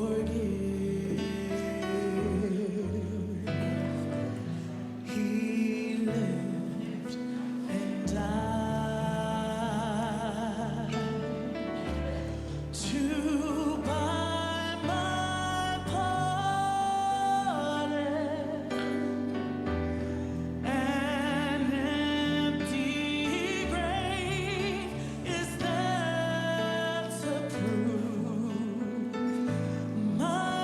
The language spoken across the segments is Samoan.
forgive. He lived and died to buy my pardon. An empty grave is there to prove my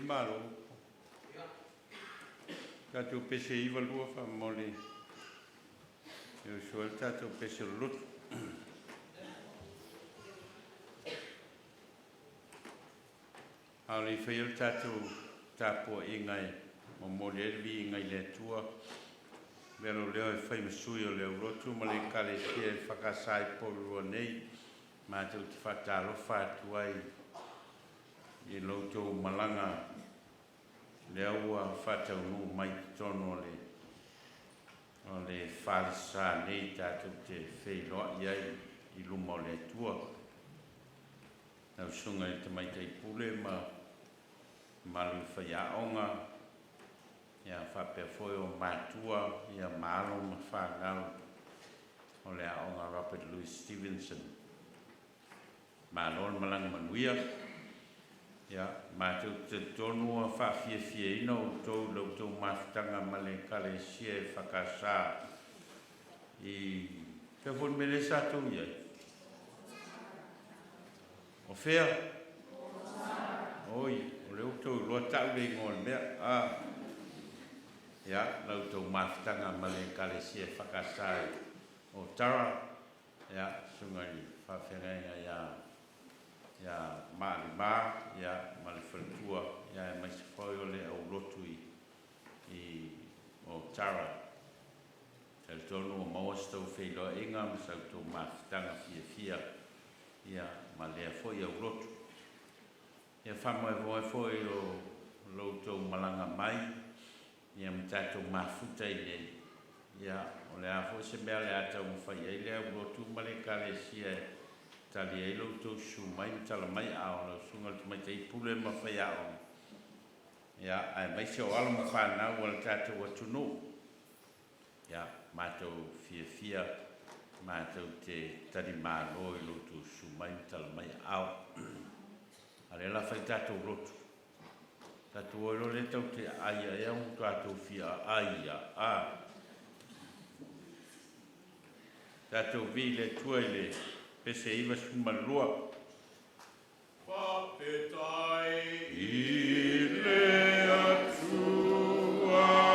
Malo. Tatou pese 92 faamomoli e usu ai le tatou pese o le lotu. A o le i faia le tatou tapuaiga e momoli ai le viiga i le Atua, avea lou leo e fai ma sui o le aulotu ma le Ekalesia EFKS i Porirua nei, matou te faatalofa atu ai i lo outou malaga lea ua faataunuu mai i totonu o le falesa nei tatou te feiloai ai i luma o le Atua. Lau Susuga i le Tamaitai Pule ma mamalu i faiaoga, ia faapea foi o matua, ia ma alo ma fanau o le aoga Robert Louis Stevenson. Malo le malaga manuia. Ia, matou te talitonu ua faafiafiaina outou i la outou mafutaga ma le Ekalesia EFKS i fea foi le mea lea sa outou i ai? O fea? Oi, o lea ua outou iloa tau le igoa o le mea. Ah. Ia, la outou mafutaga ma le Ekalesia EFKS i Otara, ia, susuga i le faafeagaiga ia Maalima, ia, ma le faletua, ia, aemaise foi o le aulotu i Otara. Talitonu ua maua se tou feiloaiga ma sa outou mafutaga fiafia, ia, ma lea foi aulotu. Ia faamoemoe foi o lo outou malaga mai, ia ma tatou mafuta i inei, ia, o le a foi se mea o le a taumafai ai le aulotu ma le Ekalesia e tali ai lo outou susu mai ma tala mai aao lau Susuga i le Tamaitai Pule ma faiaoga, ia, aemaise o alo ma fanau a le tatou atunuu. Ia, matou fiafia matou te talimalo i lo outou susu mai ma tala mai aao. A o lea o le a fai le tatou lotu. Tatou o ai loa lea tatou te aai ea ua tatou fia aai ia. A. Tatou vii i le Atua i le pese 92. Faafetai i le Atua.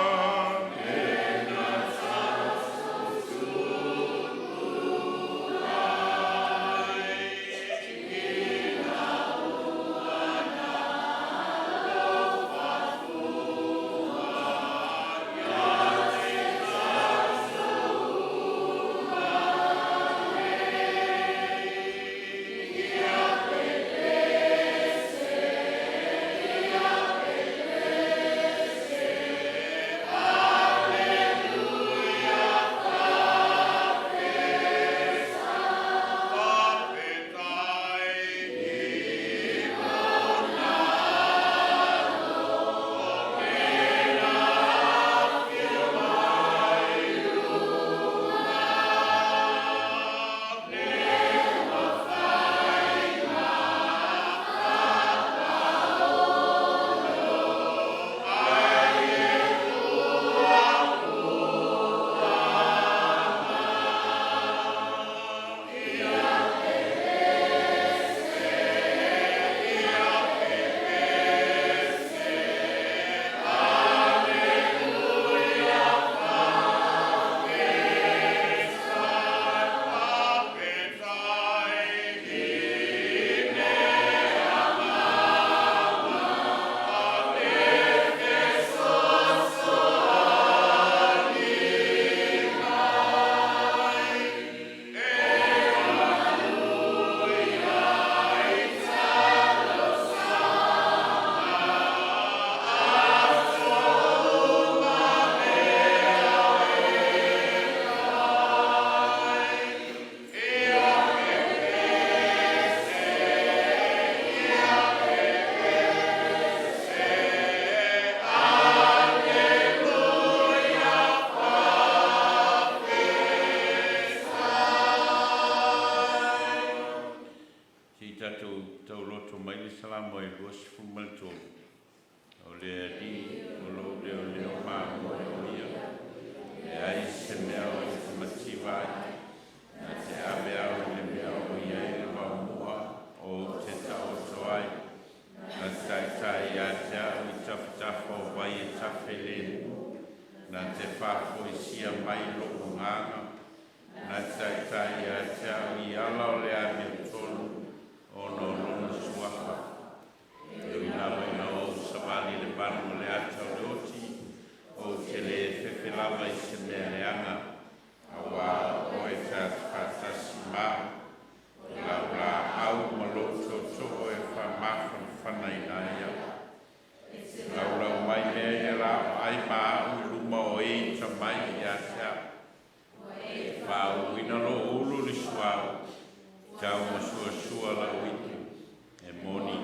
Na te faafoisia mai lou agaga, na te taitai ia te au i ala o le amiotonu ona o Lona Suafa. E ui lava ina ou savali i le vanu o le ata o le oti, ou te le fefe lava i se mea leaga, auā o Oe ta te faatasi ma au, o lau laau ma lou tootoo e faamafanafanaina ai au. Laulau mai mea ia laoai ma au i luma o e ita mai ia te au. E faauluina lou ulu i le suauu, tau masuasua lau ipu, e moni,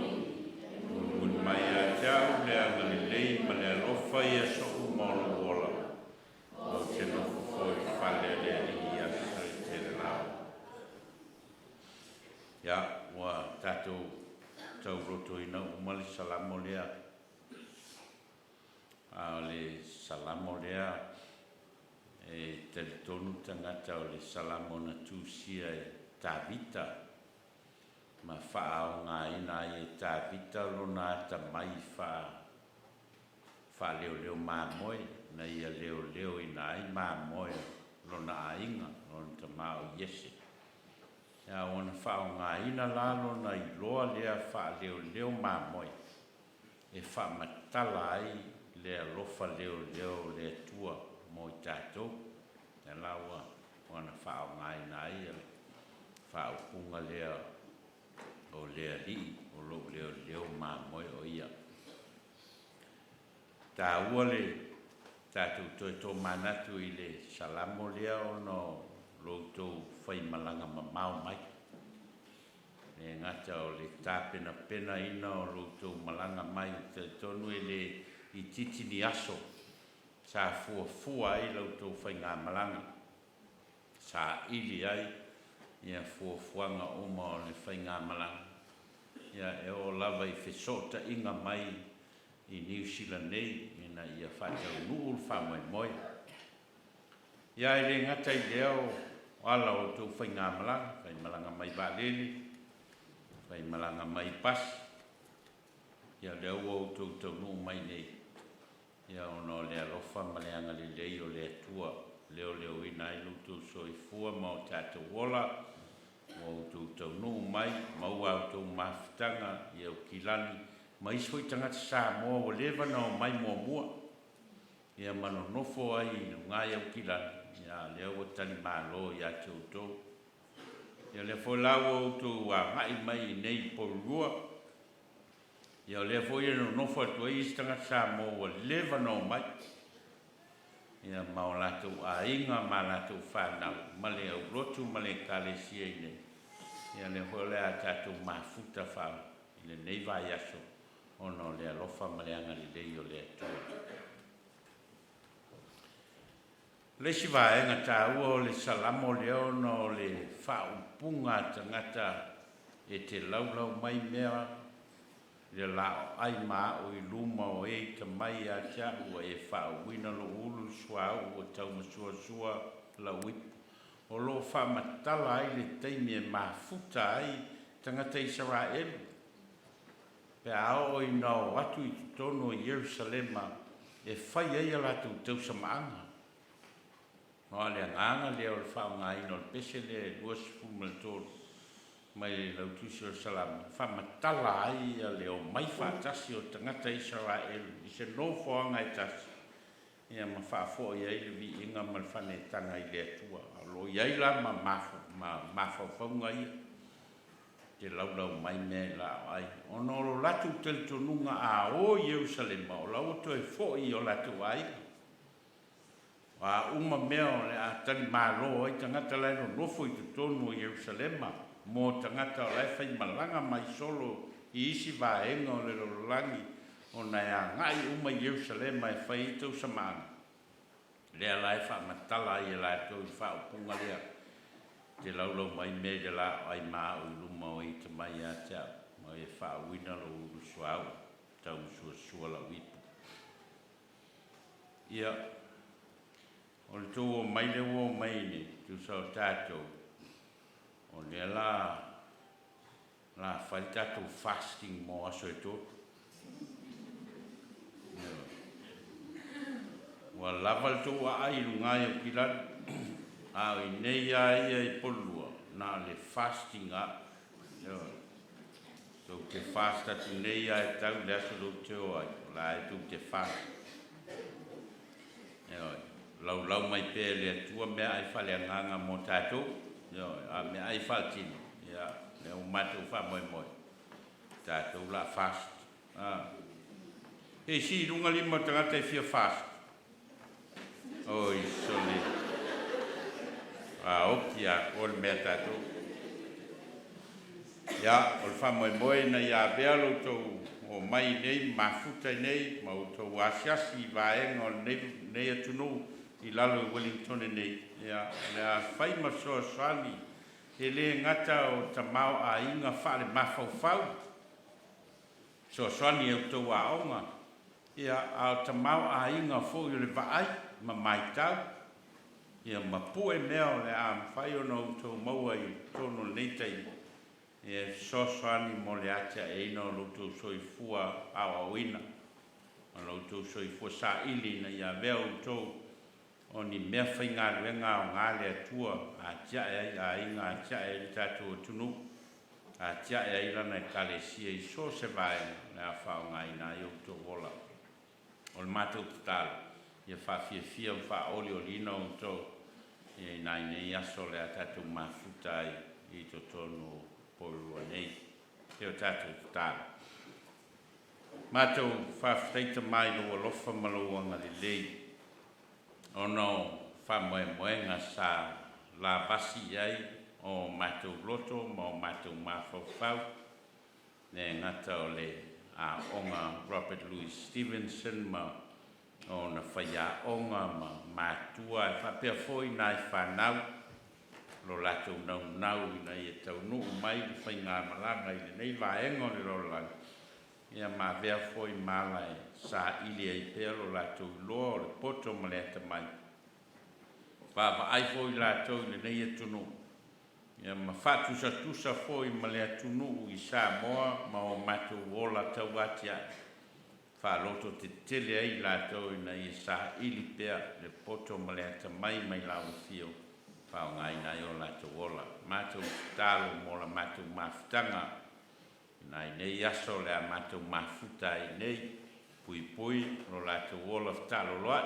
mulimuli mai ia te au le agalelei ma le alofa i aso uma o lou ola, ou te nofo foi i le fale o le Alii i aso e tele lava. Ia, ua tatou taulotoina uma le Salamo lea. A o le Salamo lea, e talitonu tagata o le Salamo na tusia e Tavita, ma faaaogaina ai e Tavita lona atamai faaleoleo mamoe, na ia leoleoina ai mamoe o lona aiga, lona tama o Iese. A ua na faaaogaina la lona iloa lea faaleoleo mamoe e faamatala ai le alofa leoleo o le Atua mo i tatou. Lea la ua na faaaogaina ai le faaupuga lea o le Alii o lou leoleo mamoe o ia. Taua le tatou toe tomanatu i le Salamo lea ona o lo outou faimalaga mamao mai. Le gata o le tapenapenaina o lo outou malaga mai, talitonu e le itiiti ni aso sa fuafua ai la outou faigamalaga, saili ai ia fuafuaga uma o le faigamalaga, ia e oo lava i fesootaiga mai i Niu Sila nei ina ia faataunuu le faamoemoe. Ia e le gata i lea o ala o outou faigamalaga, faimalaga mai vaalele, faimalaga mai pasi, ia lea ua outou taunuu mai nei, ia ona o le alofa ma le agalelei o le Atua, leoleoina ai lo outou soifua ma o tatou ola, ua outou taunuu mai, maua a outou mafutaga i Aukilani, ma isi foi tagata Samoa ua leva ona omai muamua, ia ma nonofo ai i luga i Aukilani, ia lea ua talimalo ia te outou. Ia lea foi la ua outou agai mai i nei i Porirua, ia o lea foi e nonofo atu ai isi tagata Samoa ua leva ona omai, ia ma o latou aiga ma latou fanau ma le aulotu ma le ekalesia i nei, ia lea foi o le a tatou mafuta faa i lenei vaiaso ona o le alofa ma le agalelei o le Atua. O le isi vaega taua o le Salamo lea ona o le faaupuga a tagata e te laulau mai mea i le laoai ma au i luma o e ita mai ia te au, ua e faauuina lou ulu i le suauu ua taumasuasua lau ipu. O lo o faamatala ai le taimi e mafuta ai tagata Isaraelu pe a oo ina o atu i totonu o Ierusalema e fai ai a latou tausamaaga. Aua o le agaga lea o le faaaogaina o le pese lea e 23 mai le Lautusi o le Salamo, e faamatala ai le omai faatasi o tagata Isaraelu i se nofoaga e tasi, ia ma faafoi ai le viiga ma le faneetaga i le Atua. O lo o i ai la ma mafaufauga ia, te laulau mai mea i laoai, ona o lo latou talitonuga a o i Ierusalema, o la ua toe foi i o latou aiga. O a uma mea o le a talimalo ai tagata la e nonofo i totonu o Ierusalema, mo tagata o la e faimalaga mai solo i isi vaega o le lalolagi ona e agai uma i Ierusalema e fai ai tausamaaga, lea la e faamatala ai e latou i le faaupuga lea, Te laulau mai mea i le laoai ma au i luma o e ita mai ia te au, ma e faauuina lou ulu suauu, taumasuasua lau ipu. Ia, o le tou omai lea ua omai ai nei, tusa o tatou, o lea la la fai le tatou fasting mo aso e tolu. Ua lava le tou aai i luga i Aukilani, a o inei lava ia i Polua, na o le fasting lava. Ioe. Tou te fast atu nei lava e tau i le aso tou te o ai, o la e tou te fast. Ioe. Laulau mai pea e le Atua meaai faaleagaga mo tatou, ioe, a o meaai faaletino, ia, lea ua matou faamoemoe, tatou o le a fast. A. E sii i luga lima o tagata e fia fast. Oi sole. A oki atoa le mea tatou. Ia, o le faamoemoe ina ia avea lo outou omai i nei mafuta i nei ma outou asiasi i vaega o lenei atunuu i lalo i Wellington nei. Ia, o le a fai ma fesoasoani e le gata o tamaoaiga faalemafaufau, fesoasoani i a outou aoga, ia, a o tamaoaiga foi o le vaai ma matau, ia, ma pue mea o le a mafai ona outou maua i totonu o lenei taimi, e fesoasoani mo le atiaeina o lo outou soifua aoaoina ma lo outou soifua saili ina ia avea outou o ni mea faigaluega aoga le Atua, atiae ai aiga, atiae ai le tatou atunuu, atiae ai Lana Ekalesia i so o se vaega o le a faaaogaina ai outou ola. O le matou tatalo, ia faafiafia ma faaolioliina outou i nai nei aso o le a tatou mafuta ai i totonu o Porirua nei. E o tatou tatalo. Matou faafetai Tama i lou alofa ma lou agalelei, ona o faamoemoega sa lavasi i ai o matou loto ma o matou mafaufau, le gata o le aoga Robert Louis Stevenson ma ona faiaoga ma matua, e faapea foi nai fanau lo latou naunau ina ia taunuu mai le faigamalaga i lenei vaega o le lalolagi, ia ma avea foi ma ala e saili ai pea lo latou iloa o le poto ma le atamai. Vaavaai foi latou i lenei atunuu, ia ma faatusatusa foi ma le atunuu i Samoa ma o matou ola tauatiae, faalototetele ai latou ina ia saili pea le poto ma le atamai mai lau afio faaaogaina ai o latou ola. Matou tatalo mo la matou mafutaga i nai nei aso o le a matou mafuta ai nei, puipui lo latou ola fetaaloloai,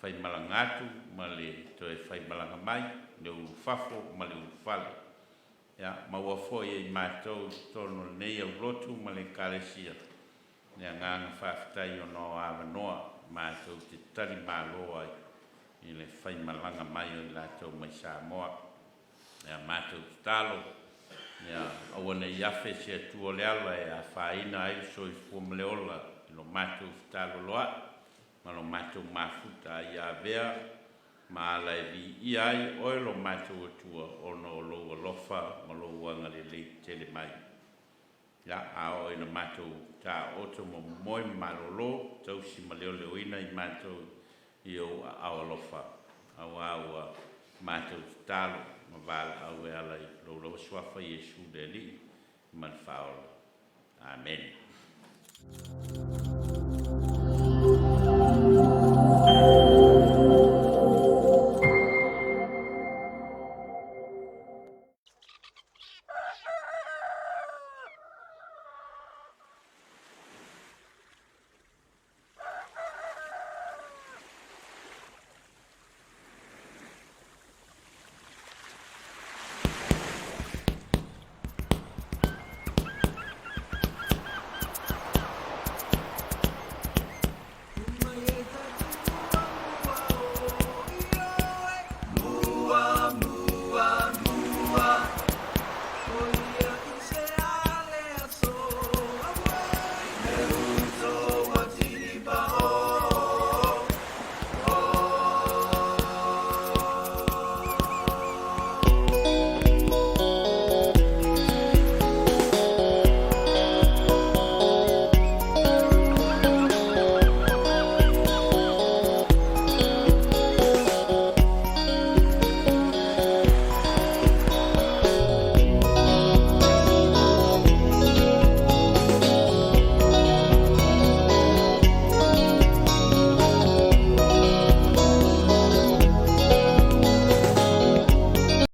faimalaga atu ma le toe faimalaga mai, le ulufafo ma le ulufale. Ia maua foi e i matou i totonu o lenei aulotu ma le Ekalesia le agaga faafetai ona o avanoa matou te talimalo ai i le faimalaga mai o i latou mai Samoa. Ia matou tatalo, ia aua ne i afe se Atua o le ala e afaina ai le soifua ma le ola i lo matou fetaaloloai ma lo matou mafuta, a ia avea ma ala e viia ai oe lo matou Atua ona o lou alofa ma lou agalelei tele mai. Ia, a oo ina matou taooto ma momoe ma malolo, tausi ma leoleoina i matou i ou aao alofa, auā ua matou tatalo ma valaau e ala i lou lava Suafa Iesu le Alii ma le Faaola. Amene.